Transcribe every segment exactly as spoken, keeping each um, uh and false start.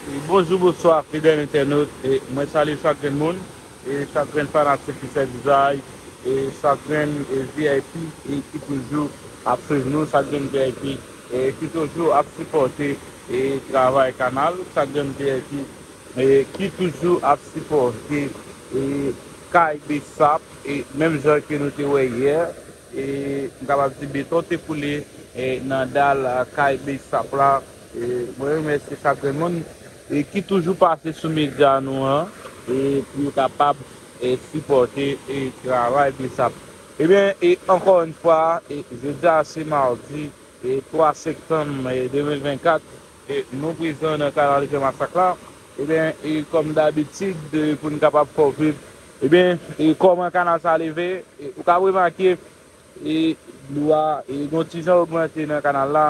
Bonjou, bonswa, fidèl entènot. E mwen salye chak grenn moun, e chak grenn fanatik ki fè vizaj, e chak grenn, e V I P, e ki toujou ap swiv nou, chak grenn V I P, e ki toujou ap sipòte, e travay kanal, chak grenn V I P, e ki toujou ap sipòte, e Kay Besap, e menm jan ke nou te wè yè, e m kapab di beton te koule, e nan dal, a, Kay Besap la. E mwen remèsye chak grenn moun, e ki toujou pase sou medya nou an, e pou yo kapab, e sipòte, e travay Besap. Ebyen, e ankò yon fwa, e jodi a se madi, e twa septanm, e de mil vennkat, e nou prezan nan kanal Jan Masak la. Ebyen, e kòm dabitid, e pou n kapab fè w viv, ebyen, e kòman kanal sa leve, e ou ka remake, e dlo a, e gon ti jan ogmante nan kanal la,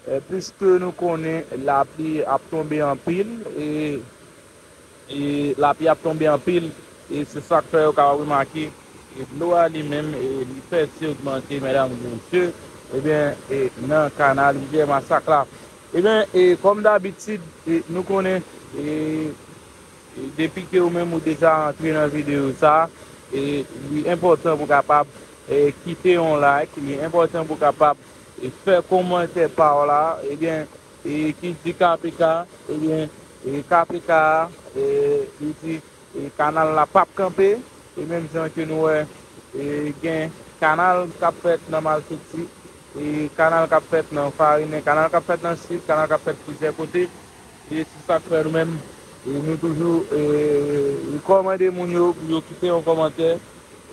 e pliske nou konnen lapli ap tonbe anpil, e e lapli ap tonbe anpil, e se sa k fè yo kapab remake, e dlo a li menm, e li fè ti ogmante, medam e mesye, ebyen, e nan kanal Rivyè Masak la. Ebyen, e kòm dabitid, e nou konnen, e, e depi ke ou menm ou deja antre nan videyo sa, e li enpòtan pou kapab, e kite yon like, li enpòtan pou kapab, e fè kòmantè pa w la, ebyen, e ki di K P K, ebyen, e K P K, e li di, e kanal la p ap kanpe, e menm jan ke nou wè, e gen kanal k ap fèt nan Malfeti, e kanal k ap fèt nan Farinen, kanal k ap fèt nan Sid, kanal k ap fèt plizyè kote, e se sa k fè nou menm, e nou toujou, e rekòmande moun yo pou yo kite yon kòmantè,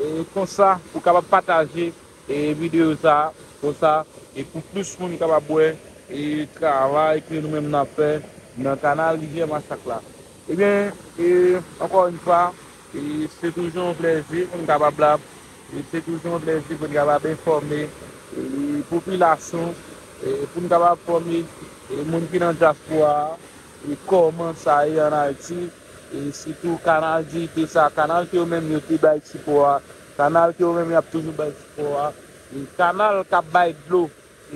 e konsa pou kapab pataje, e videyo sa, konsa, e pou plis moun kapab wè, e travay ke nou menm n ap fè nan kanal Rivyè Masak la. Ebyen, e ankò yon fwa, e se toujou yon plèzi pou n kapab la, e se toujou yon plèzi pou n kapab enfòme, e popilasyon, e pou n kapab enfòme, e moun ki nan dyaspora a, e kòman sa ye ann Ayiti, e sitou kanal Diyite sa, kanal ke yo menm yo te bay sipò a, kanal ke yo menm y ap toujou bay sipò a, e kanal k ap bay dlo,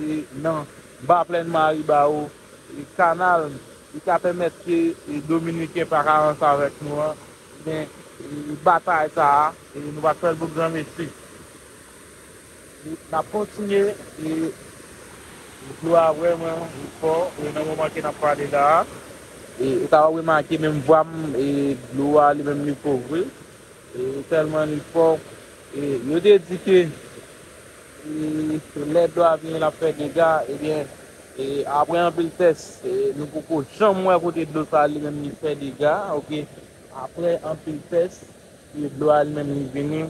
e nan ba plèn Maribawo, e kanal ki ka pèmèt ke, e Dominiken pa ka ranse avèk nou an, men, e batay sa a, e nou pa t fè l pou granmesi. N ap kontinye, e dlo a vrèman fò, e nan moman ke n ap pale la a, e ou kapab remake menm vwa m, e dlo a li menm li fò vre, e tèlman li fò, e yo te di ke, e lè dlo a vini l ap fè dega, ebyen, e apre anpil tès, e nou poko janm wè kote dlo sa a li menm li fè dega, oke, apre anpil tès, e dlo a li menm li vini,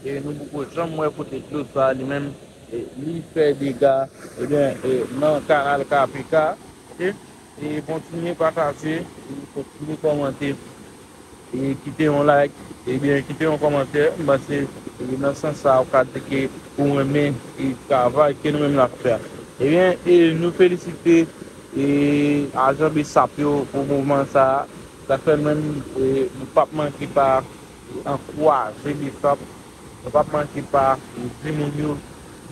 e nou poko janm wè kote dlo sa a li menm, e li fè dega, ebyen, e nan kanal K P K, oke? E kontinye pataje, e kontinye kòmante, e kite yon like, ebyen, kite yon kòmantè, m panse, e nan sans sa a, ou ka di ke ou renmen, e travay ke nou menm n ap fè a. Ebyen, e nou felisite, e ajan Besap yo pou mouvman sa a, sa fè nou menm, e nou p ap manke pa ankouraje Besap. Nou p ap manke pa di moun yo,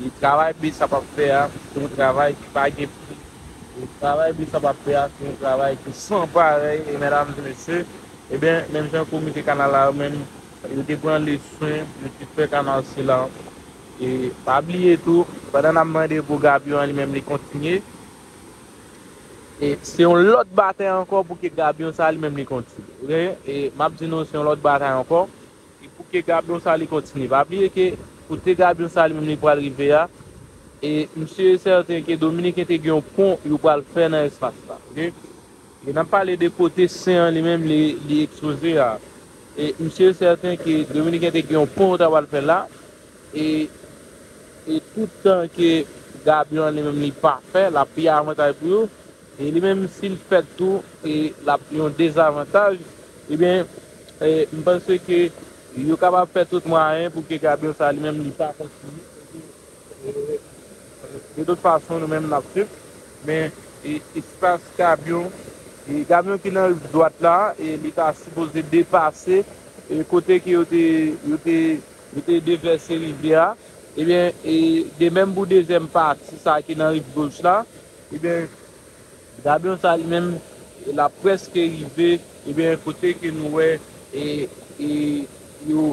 e travay Besap ap fè a, se yon travay ki pa gen pri. E travay Besap ap fè a, se yon travay ki san parèy, e medam e mesye, ebyen, menm jan komite kanal la yo menm, yo te pran le swen, yo te fè kanal sila. E pa bliye tou, pandan n ap mande pou gabyon an li menm li kontinye, e se yon lòt batay ankò pou ke gabyon sa li menm li kontinye. Oke? E m ap di nou, se yon lòt batay ankò. E pou ke gabyon sa li kontinye. Pa bliye ke kote gabyon sa li menm li pral rive a, e m si e sèten ke Dominiken te gen yon pon yo pral fè nan espas la. Oke? E n ap pale de kote Sen an li menm li, li ekspoze a. E m si e sèten ke Dominiken te gen yon pon yo ta pral fè la. E, e tout tan ke gabyon an li menm li pa fè, l ap pi avantaj pou yo. E li menm, si l fèt tou, e l ap yon dezavantaj, ebyen, e, m panse ke yo kapab fè tout mwayen pou ke gabyon sa li menm li pa kontinye. E, de tout fason, nou menm n ap swiv. Men, e, espas gabyon, e gabyon ki nan riv dwat la, e li ta sipoze depase, e kote ke yo te, yo te, yo te devèse rivyè a. Ebyen, e de menm pou dezyèm pati sa ki nan riv goch la, ebyen, gabyon sa li menm, l ap prèske rive, ebyen, kote ke nou wè, e, e, yo,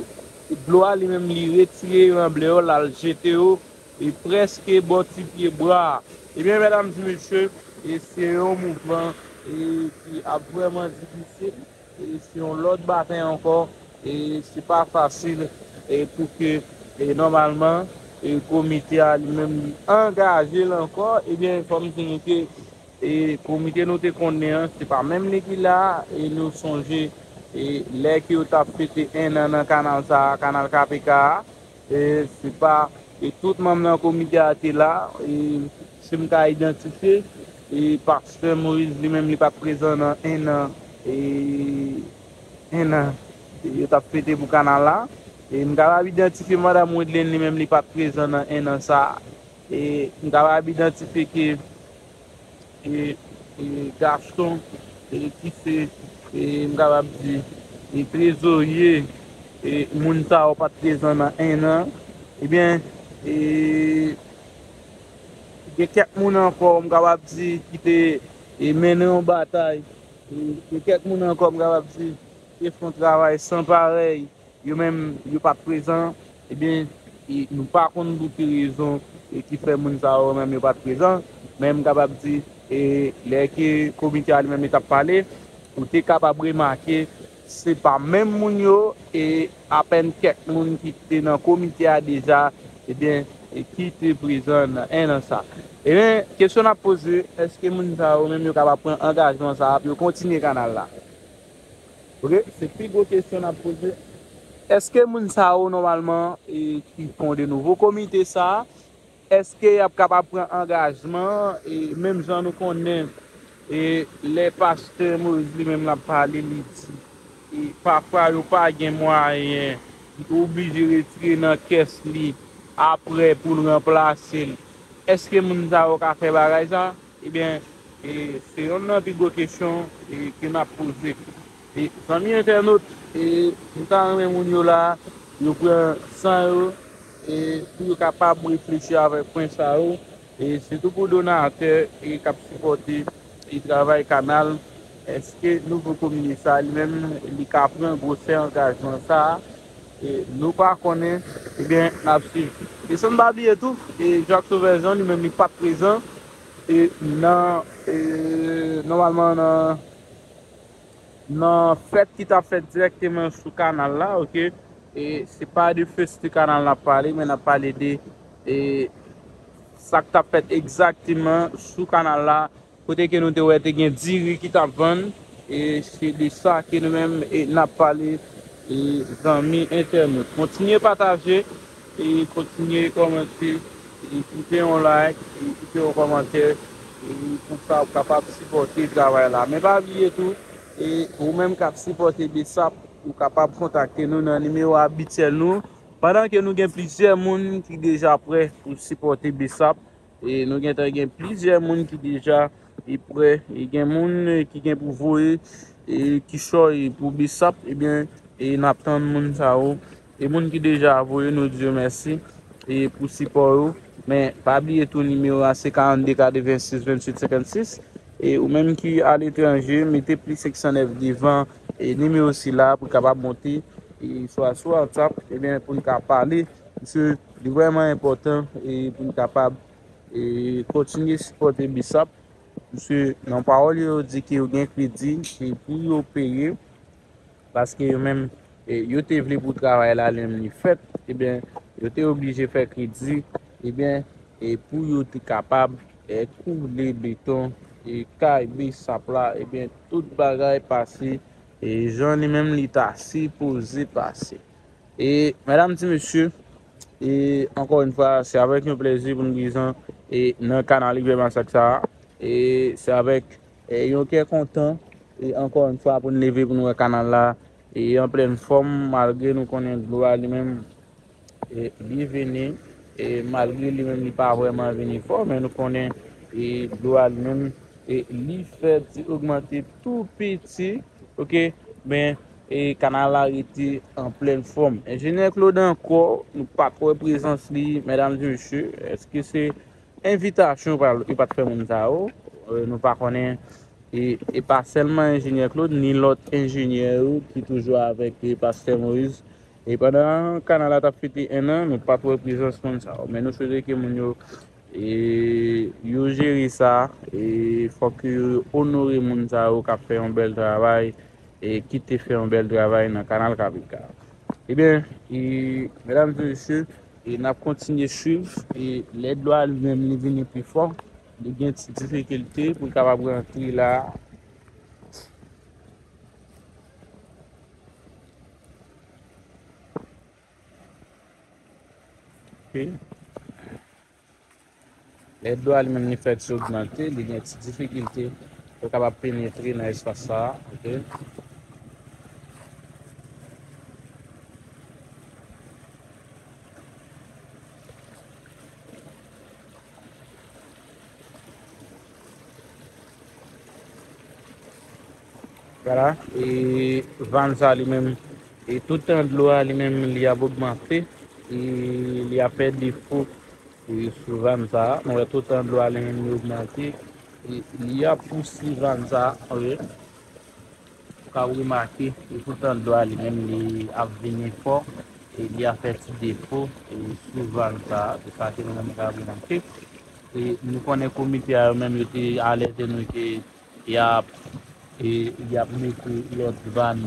dlo a li menm li retire yo anba yo, l al jete yo, e prèske bò ti pye bwa a. Ebyen, medam e mesye, e se yon mouvman, e, ki ap vrèman difisil, e se yon lòt batay ankò, e se pa fasil, e pou ke, e nòmalman, e komite a li menm li angaje l ankò, ebyen, fò m di nou ke e komite nou te konnen an, se pa menm li ki la, e nou sonje, e lè ke yo t ap fete en an nan kanal sa a, kanal K P K a, e se pa, e tout manm nan komite a te la, e si m ka idantifye, e pastè Moïse li menm li pa t prezan nan en an, e en an, e yo t ap fete pou kanal la, e m kapab idantifye madam Wedlin li menm li pa t prezan nan en an sa a, e m kapab idantifye ke e, e Gaston, e ki se, e m kapab di, e trezorye, e moun sa yo pa t prezan nan en an, ebyen, e gen kèk moun ankò, m kapab di, ki te, e mennen yon batay, e gen kèk moun ankò, m kapab di, te fè yon travay san parèy, yo menm, yo pa t prezan, ebyen, e nou pa konn pou ki rezon, e ki fè moun sa yo menm yo pa t prezan, men m kapab di, e lè ke komite a li menm li t ap pale, ou te kapab remake, se pa menm moun yo, e apèn kèk moun ki te nan komite a deja, ebyen, e ki te prezan nan en an sa. Ebyen, kesyon n ap poze, èske moun sa yo menm yo kapab pran angajman sa a pou yo kontinye kanal la? Ok, se pi gwo kesyon n ap poze. Èske moun sa yo nòmalman, e, ki fonde nouvo komite sa a, èske y ap kapab pran angajman, e, menm jan nou konnen, e, lè pastè Moïse li menm l ap pale, li di, e, pafwa yo pa gen mwayen, li oblije retire nan kès li apre pou l ranplase l. Èske moun sa yo ka fè bagay sa? Ebyen, e, se yonn nan pi gwo kesyon, e, ke n ap poze. E, zanmi entènot, e, m ta renmen moun yo la, yo pran san yo, e, pou yo kapab reflechi avèk pwen sa yo, e, sitou pou donatè, e, k ap sipòte, e, travay kanal, èske nouvo komite sa li menm, li ka pran gwosè angajman sa a? E, nou pa konnen, ebyen, n ap swiv. E san n pa bliye tou, e, Jacques Sauveur Jean, li menm, li pa t prezan, e, nan, e, nòmalman, nan, nan fèt ki t ap fèt dirèkteman sou kanal la, ok? E se pa de festi kanal n ap pale, men n ap pale de, e, sa k t ap fèt egzakteman sou kanal la, kote ke nou te wè te gen diri ki t ap vann, e se de sa ke nou menm, e, n ap pale, e, zanmi entènot. Kontinye pataje, e kontinye kòmante, e kite yon like, e kite yon kòmantè, e pou ka w kapab sipòte travay la. Men pa bliye tou, e ou menm k ap sipòte BSAP, ou kapab kontakte nou nan nimewo abityèl nou. Pandan ke nou gen plizyè moun ki deja prè pou sipòte BSAP, e nou gentan gen plizyè moun ki deja, e, prè, e gen moun, e, ki gen pou voye, e, kichòy pou BSAP, ebyen, e n ap tann moun sa yo. E moun ki deja voye, nou di yo mèsi, e, pou sipò yo. Men pa bliye tou nimewo a se karannde katrevensis venntuit senkannsis. E ou menm ki aletranje, mete plis senk san nèf devan, e, nimewo sila pou l kapab monte, e, swa sou WhatsApp, ebyen, pou n ka pale. Paske li vrèman enpòtan, e, pou n kapab, e, kontinye sipòte BSAP. Paske nan pawòl yo, yo di ke yo gen kredi, e pou yo peye, paske yo menm, e, yo te vle pou travay la, li menm li fèt, ebyen, yo te oblije fè kredi, ebyen, e pou yo te kapab, e, koule beton, e kay BSAP la, ebyen, tout bagay pase, e jan li menm li ta sipoze pase. E, medam, ti mesye, e, ankò yon fwa, se avèk yon plezi pou n prezan, e, nan kanal Rivyè Masak sa a. E se avèk, e, yon kè kontan, e, ankò yon fwa, pou n leve pou n wè kanal la, e, an plèn fòm, malgre nou konnen dlo a li menm, e, li vini, e, malgre li menm li pa vrèman vini fò, men nou konnen, e, dlo a li menm, e, li fè ti ogmante tou piti, ok, men, e, kanal la rete an plèn fòm. Enjenyè Claude ankò, nou pa t wè prezans li, medam e mesye, èske se envitasyon pa, li pa t fè moun sa yo? E, nou pa konnen, E, e pa sèlman enjenyè Claude, ni lòt enjenyè yo ki toujou avèk, e, pastè Moïse. E pandan kanal la t ap fete en an, nou pa t wè prezans moun sa yo. Men nou swete ke moun yo, e, yo jere sa, e fòk yo onore moun sa yo k ap fè yon bèl travay, e ki te fè yon bèl travay nan kanal K P K. Ebyen, e, medam e mesye, e n ap kontinye swiv, e lè dlo a li menm li vini pi fò, li gen ti difikilte pou l kapab rantre la. Ok. Lè dlo a li menm li fè ti ogmante, li gen ti difikilte pou kapab penetre nan espas sa a, ok. Vwala, e van sa li menm, e toutan dlo a li menm li ap ogmante, e li ap fè defo, e sou van sa, nou wè toutan dlo a li menm li ogmante, e li ap pouse van sa, ok. Ou ka remake, e toutan dlo a li menm li ap vini fò, e li ap fè ti defo, e sou van sa, se sa ke nou menm nou ka remake. E nou konnen komite a yo menm yo te alète nou ke y ap, e, y ap mete lòt van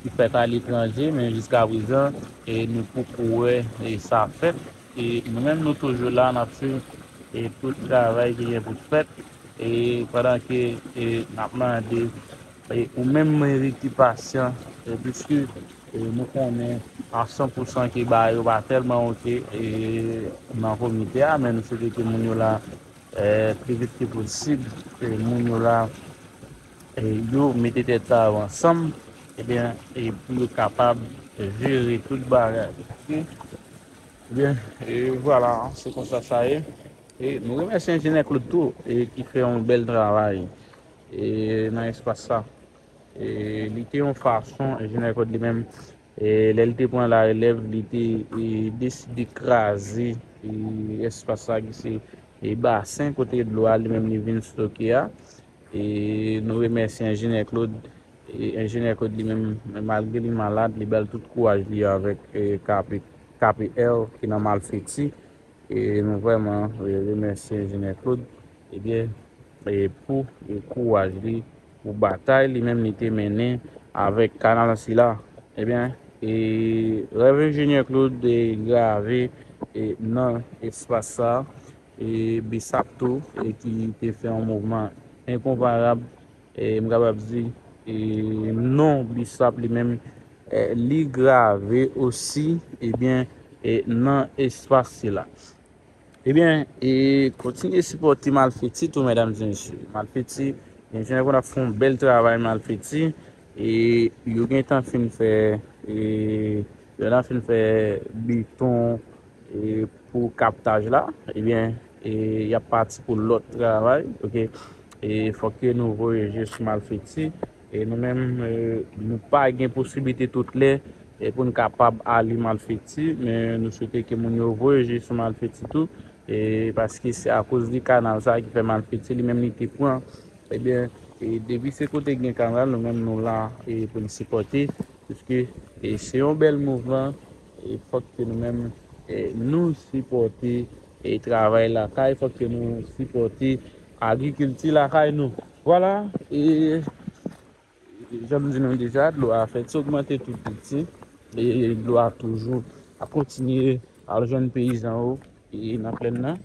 ki fèt aletranje, men jiskaprezan, e, nou poko wè, e, sa fèt. E nou menm, nou toujou la, n ap swiv, e, tout travay ki gen pou fèt. E pandan ke, e, n ap mande, e, ou menm rete pasyan, e, piske, e, nou konnen a san pou san ke bagay yo pa tèlman oke, e, nan komite a, men nou swete ke moun yo la, e, pi vit ke posib, ke moun yo la, e, yo mete tèt sa yo ansanm, ebyen, e pou yo kapab jere tout bagay. Oke? Ebyen, e vwala, se konsa sa ye. E nou remèsye enjenyè Claude tou, e ki fè yon bèl travay, e nan espas sa. E li te yon fason, enjenyè Claude li menm, e lè li te pran larelèv, li te, e, deside kraze, e, espas sa ki se, e, basen kote dlo a li menm li vin stoke a. E nou remèsye enjenyè Claude. E enjenyè Claude li menm, malgre li malad, li ba l tout kouraj li avèk, e, K P, K P L ki nan Malfeti. E nou vrèman, e, remèsye enjenyè Claude, ebyen, e pou, e, kouraj li, pou batay li menm li te mennen avèk kanal sila. Ebyen, e, rèv enjenyè Claude, e, grave, e, nan espas sa, e, BSAP tou, e, ki te fè yon mouvman enkonparab, e, m kapab di, e, non BSAP li menm, e, li grave osi, ebyen, e, nan espas sila. Ebyen, e, kontinye sipòte Malfeti tou, medam e mesye. Malfeti, enjenyè Claude ap fè yon bèl travay Malfeti, e, yo gentan fin fè, e, yo gentan fin fè beton, e, pou kaptaj la, ebyen, e, y ap pati pou lòt travay, oke. E fòk ke nou voye je sou Malfeti. E nou menm, e, nou pa gen posiblite tout lè, e, pou n kapab ale Malfeti, men nou swete ke moun yo voye je sou Malfeti tou, e, paske se akoz de kanal sa ki fè Malfeti li menm li te pran. Ebyen, e, depi se kote gen kanal, nou menm nou la, e, pou n sipòte, piske, e, se yon bèl mouvman, e, fòk ke nou menm, e, nou sipòte, e, travay lakay, fòk ke nou sipòte agrikilti lakay nou. Vwala, e, jan m di nou deja, dlo a fèk ogmante tout piti, e dlo a toujou ap kontinye al jwenn peyizan yo, e, nan plèn nan.